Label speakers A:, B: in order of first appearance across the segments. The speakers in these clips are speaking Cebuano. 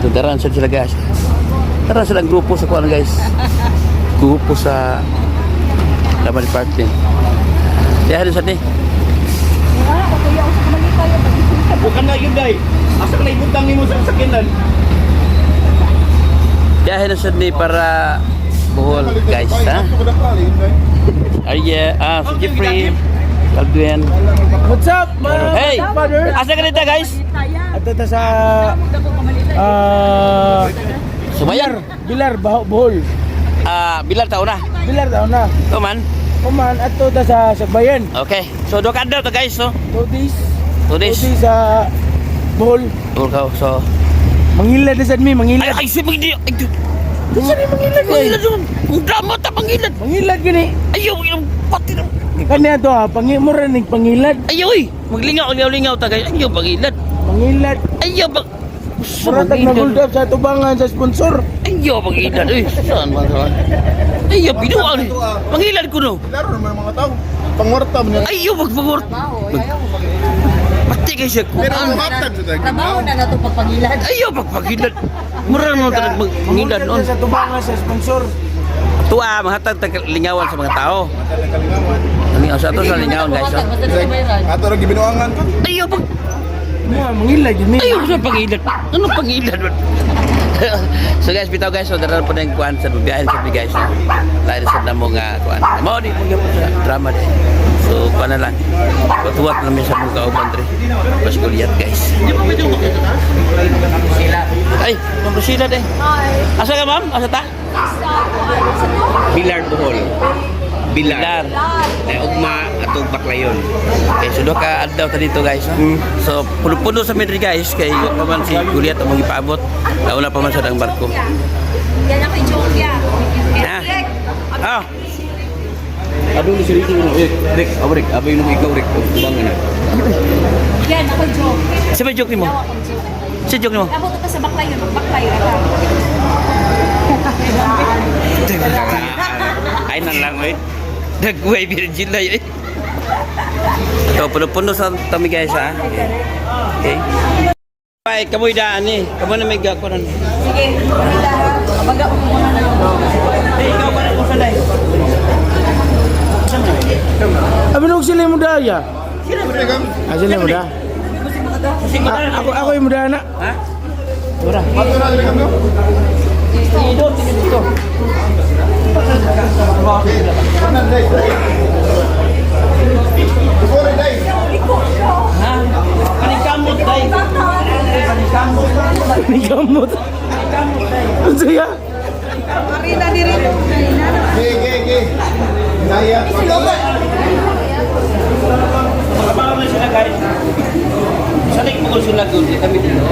A: So daran sa sila, guys. Daran sila ang grupo sa kuan, guys. Grupo sa Drama Department. Diyan sa ni.
B: Bukan na yun, day. Asa ka na ibutang nimo sa sakinan?
A: Biyahe na sad ni para Bohol, guys, ha? Ay, ah, si Jeffrey, Calduin.
C: What's up, mga
A: Hey!
C: father?
A: Asa ka dito, guys?
C: At ito sa ah
A: Sumayan.
C: Bilar, Baho, Bohol.
A: Ah, Bilar tao na.
C: Bilar daw na.
A: Ito man.
C: Kuman at ito sa Sagbayan.
A: Okay. So, doon ka to, guys, so.
C: 2 days.
A: 2 days.
C: 2 days sa Bohol.
A: Bohol ka, so.
C: Mangilad na sad mi,
A: Ay,
C: mangilad.
A: ay, si Magdi. Ay,
C: Sa ni mangilad eh.
A: mangilad yun. Ang drama ta, mangilad.
C: Mangilad gani.
A: Ayaw, ayaw, pati na.
C: Kani ato ha, pangi mo ra ning pangilad.
A: Ayaw, eh. Maglingaw, lingaw, lingaw ta, guys. Ayaw, mangilad.
C: Mangilad.
A: Ayaw, bag...
C: Mura tag na-hold up sa tubangan sa sponsor.
A: Ayaw, mangilad. Eh, saan man saan? Ayaw, binuan. Eh. Mangilad ko, no.
D: Laro naman ang mga tao. Pangwarta mo niya.
A: Ayaw, magpagor. Pati kayo siya.
D: Pero ang hatag sa tayo.
E: Trabaho na na ito pagpangilad.
A: Ayaw, pagpagilad. Mura naman talaga magpangilad
C: Mangilad
A: noon.
C: sa tubangan sa sponsor.
A: Tuwa, mahatag tag lingawan sa mga tao. Lingaw sa ato sa lingawan, guys. Oh.
E: Basta na bayaran.
D: Ato ra gibinuangan ko.
A: Ayaw, pag
C: Nga, mangilad yun mi.
A: ayaw sa pangilad. Ano pangilad? So guys, bitaw guys, so daral po na yung kuan sa biyahe sa guys. Lain sa namo nga kuan. Mao di mo gyapon sa drama di. So kuan na lang. Patuwat na mi sa mong kauban dre. Pas Goliath, guys. Ay, Ma'am Priscilla de. Asa ka, ma'am? Asa ta?
B: Bilar, Bohol.
A: Bilar.
B: Bilar. Eh, ugma atong Baclayon.
A: Okay, so doon ka adlaw ta dito, guys. No? So puno-puno sa medri, guys, kay wa pa man si Goliath ang mga ipaabot. Nauna pa man sa dang barko.
E: Yan ako yung joke ya.
A: Ha? Ah,
B: Adong ni Sir no, Rick, abo Rick, abo yung ikaw Rick, tubangan na.
E: Yan ako yung joke.
A: Sa may joke nimo?
E: Ako yung joke.
A: Sa joke nimo?
E: Abot ka sa Baclayon, magbaklayo ka.
A: Ay nang lang oy. Nagway Virgin na eh. So puno-puno sa tami, guys, ha. Okay. Ay, kamoy daan eh. Kamo na may gakunan.
E: Sige, baga ko muna na lang.
A: Hey, ikaw ba na kung saan dai?
C: Abi nung sila mo daya. Ah, sila mo da. Ah, ako yung muda na.
A: Ha? Ora.
D: Ato ra dili kami.
A: Dito, dito.
D: Kanan day. Before day.
A: Ha? Paningkamot dai. Paningkamot.
C: Ni gamot. Ang saya.
E: Marina ni Rino.
D: Ge ge ge. Daya.
A: Trabaho na sila, guys. Sanay mo kung sila doon. Kami dito.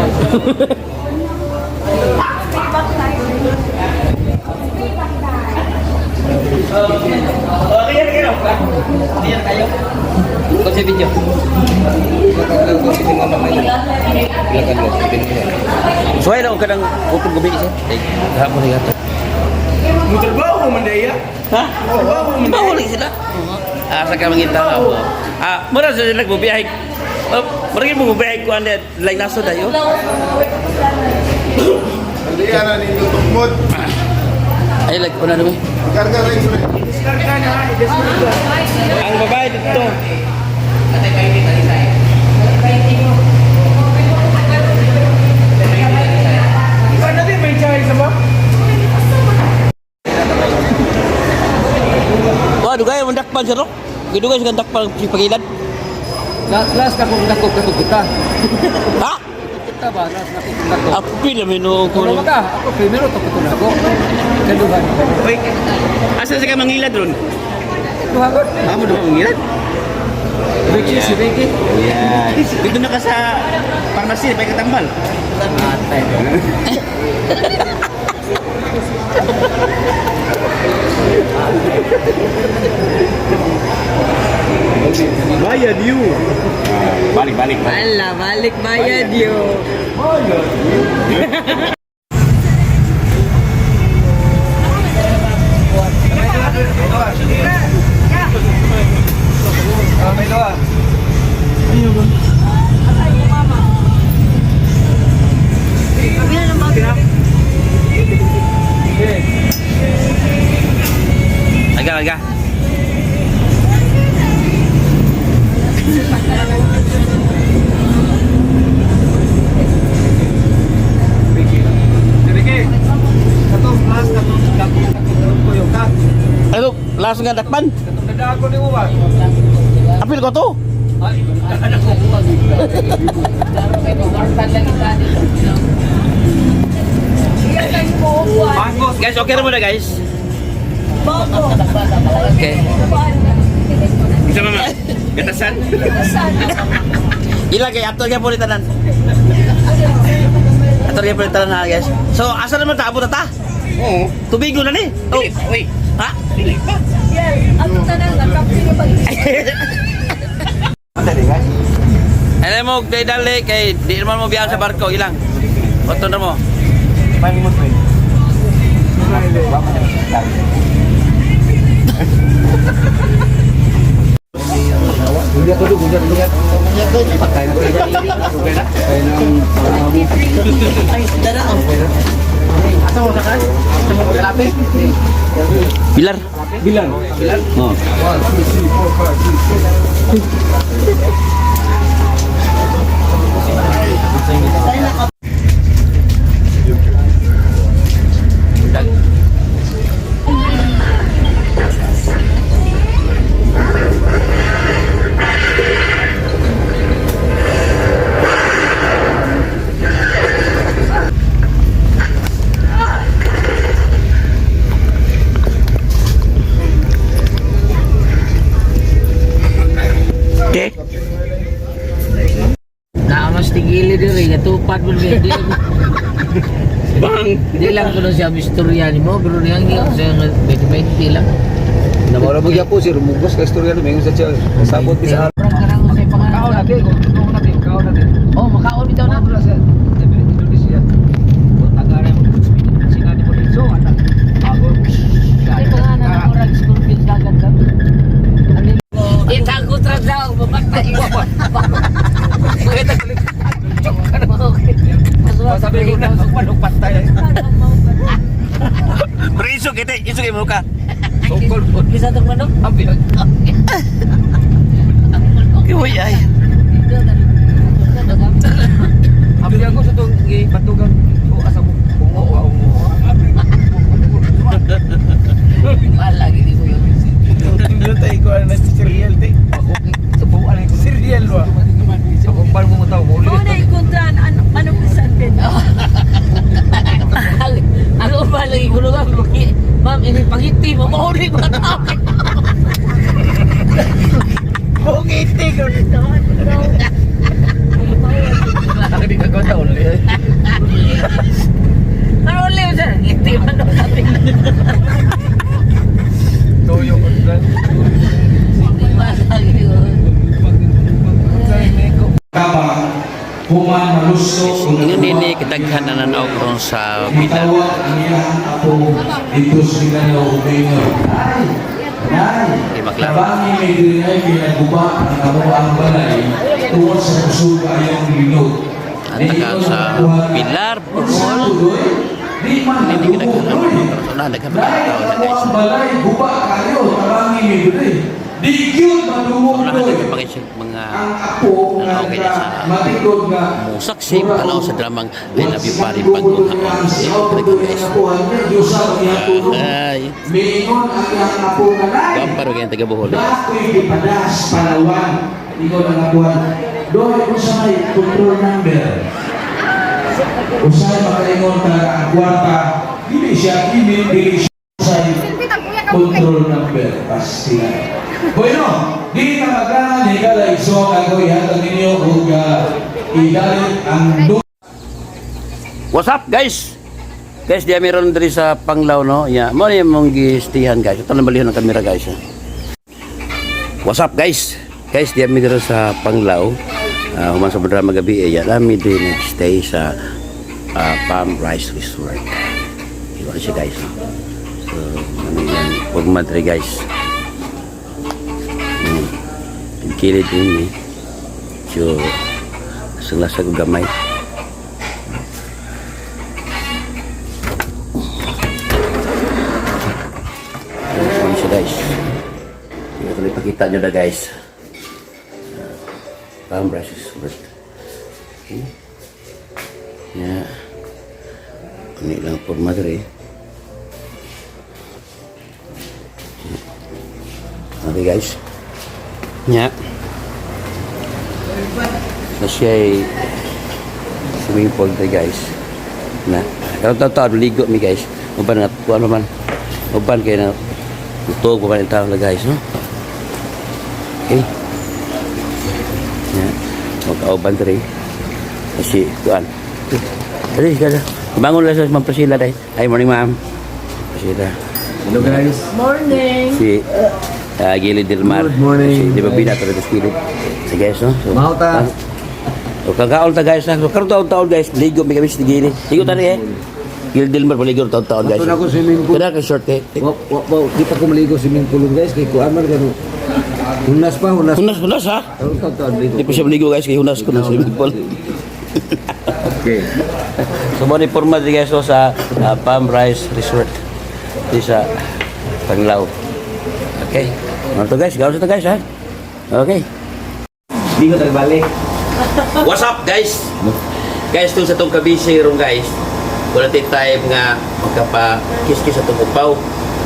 A: Okay, yan kayo. Yan kayo. Kasi video. Suway lang ka ng utong gabi siya. Ay, hapon na yata.
C: Mutrabaho man daya.
A: Ha? Trabaho lang sila. Ah, sa kamangita na ako. Ah, mura sa sila nagbubiyahe. Oh, mura gyud mo bubiyahe ko ande like naso dayo.
D: Hindi ana ni tukmod.
A: Ay like una naman.
D: Karga rin sir.
A: Ang babae dito.
C: Paano din may chai sa ba?
A: Wah, dugay mo dakpan sir. Gidugay sa dakpan si pagilan.
B: Last na kong dako kato kita.
A: Ha?
B: Kita ba last na kong dako.
A: Ako pila mi no ko.
B: Kuno ka, ako primero to ko nako. Kaduhan.
A: Oy. Asa sa ka mangilad ron?
B: Duha ko.
A: Amo do mangilad.
B: Ricky si Ricky.
A: Yeah. Dito na ka sa pharmacy, pa katambal.
B: Atay.
D: Bayad you.
B: Balik balik.
E: Ala, balik bayad yo.
A: Ano, last nga dakpan? Apil ko to. Guys, okay na muna, guys. Okay.
B: Isa mama. Gatasan.
A: Ila kay atol gyapon ni tanan. Atol gyapon ni tanan ha, guys. So, asa naman ta abot na ta?
B: Oo.
A: Tubig na ni. Oh.
B: Uy.
A: Ha?
E: Ang tanan na pag
A: Ano mo kay dali kay di naman mo biyahe sa barko ilang. Oto na mo. Bilar.
B: Bilan. Bilan. Oh.
A: Okay.
F: Naamas tigili diri nga tupad mo di.
B: Bang.
F: Di lang kuno siya istorya nimo pero niyang giyon siya nga 20 lang.
B: Namora mo gyapon si Rumugos ka istorya no mengon sa siya. Kasabot bisa.
F: Karang sa pangalan.
B: Kaon natin, kaon natin, kaon natin.
F: Oh, makaon bitaw na.
B: Wala sa Indonesia. Sinabi mo dito, anak. Bago.
F: Ay pangalan na murag scorpion dagat ka. Itago tra daw mamatay.
B: Sabi ko na, manok patay.
A: Pero isog ite, isog mo ka.
B: Sokol po.
F: Bisa tong manok.
B: Ambil.
A: Uy ay.
B: Ambil ako sa itong batugan o asa mo. Oo, oo.
F: Wala gini ko yun.
C: Tayo ko na si cereal te.
B: Sa buwan ay ko.
C: Cereal ba?
B: Sa kumpal mo tao mo.
E: Mao na ikontra ano ano sa
F: Ano ba lagi ko lang Ma'am, ini pangiti mo mauli ba tao?
C: Bungiti ko.
B: Hindi ka gawin uli.
F: Ano uli mo sir? Ngiti man daw sabi.
B: Toyo ko.
F: Wala gini ko.
G: Kaba, human malusto kung
A: Ingon nini kadaghan na nanaw karon sa Pilar.
G: Mitawag ang iyang apo dito sa Mindanao ug Minor. Nay, nay,
A: Di maklaro.
G: tabangi may diri ay kinaguba ang kabuang balay tungod sa kusog ayong linog.
A: At taga sa Pilar, Bohol.
G: Di man
A: Nini kadaghan na
G: nadugo,
A: nanaw karon. So na daghan pa
G: Nay,
A: tao na guys.
G: kabuang balay, guba kayo, tabangi may diri. Di gyud madungog
A: So na
G: doy.
A: daghan pa kay siya mga
G: Ang apo nga
A: Tanaw kay sa
G: matikod nga
A: musaksi tanaw sa dramang I Love You Pare Bagong Haon. Daghan guys. Ay,
G: Miingon ang iyang apo nga nay.
A: gampar kay taga Bohol.
G: Dako'y gipadas Palawan. Ingon ang apuan. Doy unsa may control number. Usay makaingon ta ang kwarta dili siya kini dili siya usay control number pastila. Bueno, di na magana ni kada iso ako ihatag ninyo ug idalit ang
A: What's up, guys? Guys, di meron diri sa Panglao, no? Yeah, mo ni mong gistihan, guys. Ito lang balihon ang kamera, guys. Ah. What's up, guys? Guys, di diri sa Panglao. Human sa drama gabi, eh, ya, nami din nag-stay sa Palm Rice Resort. Iwan siya, guys. No? So, ano yan? Huwag madre, guys. Kilid din, eh. So, sa gamay. Ayan siya, guys. Hindi ko ipakita nyo na, guys. Palm Rice Resort. Okay. Yeah. Ano lang porma diri. Okay guys. Yeah. Na siya ay swimming pool diri guys. Na. Karon taon ligo mi guys. Uban na kuan man. Uban kay na utog pa man taon na guys, no? Okay. Yeah. Magkauban diri. Kasi kuan. Diri kada. Bangon lang sa Ma'am Priscilla dai. Ay, morning ma'am. Priscilla.
C: Hello guys.
E: Morning.
A: Si Gilid Del Mar.
C: Good morning.
A: Si, di ba binato rin sa gilid? So guys, no? So,
C: Mahal ta.
A: So kagaol ta guys. So karon taon-taon guys, ligo mi kami sa gilid. Ligo tani eh. Gilid Del Mar paligo taon-taon guys.
C: Ato na ko swimming pool.
A: Kada kay short eh.
C: Wa wa wa di pa ko maligo swimming pool guys kay kuan man kanu. Hunas pa hunas.
A: Hunas hunas ha.
C: Karon taon ligo.
A: Di pa siya maligo guys kay hunas ko ng swimming pool.
C: Okay.
A: So mo ni porma di guys so, sa Palm Rice Resort di sa Panglao. Okay. Ano to guys? Gawin to guys ha. Okay.
C: Di ko tagbalik.
A: What's up guys? Guys, tung sa tong kabisi ron guys. Wala tay time nga magkapa kiss-kiss sa tong upaw.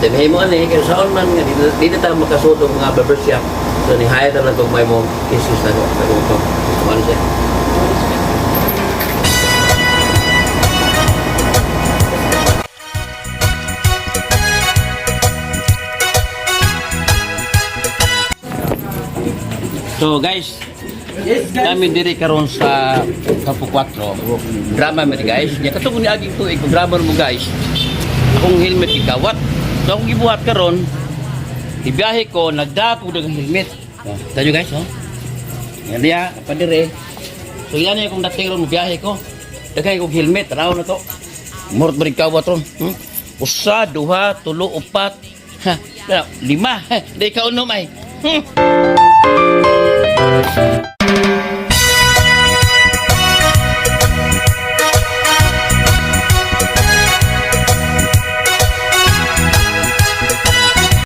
A: Then hey mo ani kay saon man nga dito dito ta makasuot og mga barbershop. So ni hire ta lang kog may mo kiss-kiss na sa tong upaw. So, ano siya? So guys, kami diri karon sa Campo 4. Drama mi guys. Nya katong ni aging tuig kung drama mo guys. Akong helmet gikawat. So akong gibuhat karon, ibiyahe ko nagdako og helmet. Oh, tayo guys, oh. Yan diya, pa dire. So yan akong dating ron biyahe ko. Daghay kog helmet, raw na to. Murot ba rin kawat ron? Hmm? Usa, duha, tulo, upat, ha, lima. Di ka unom ay.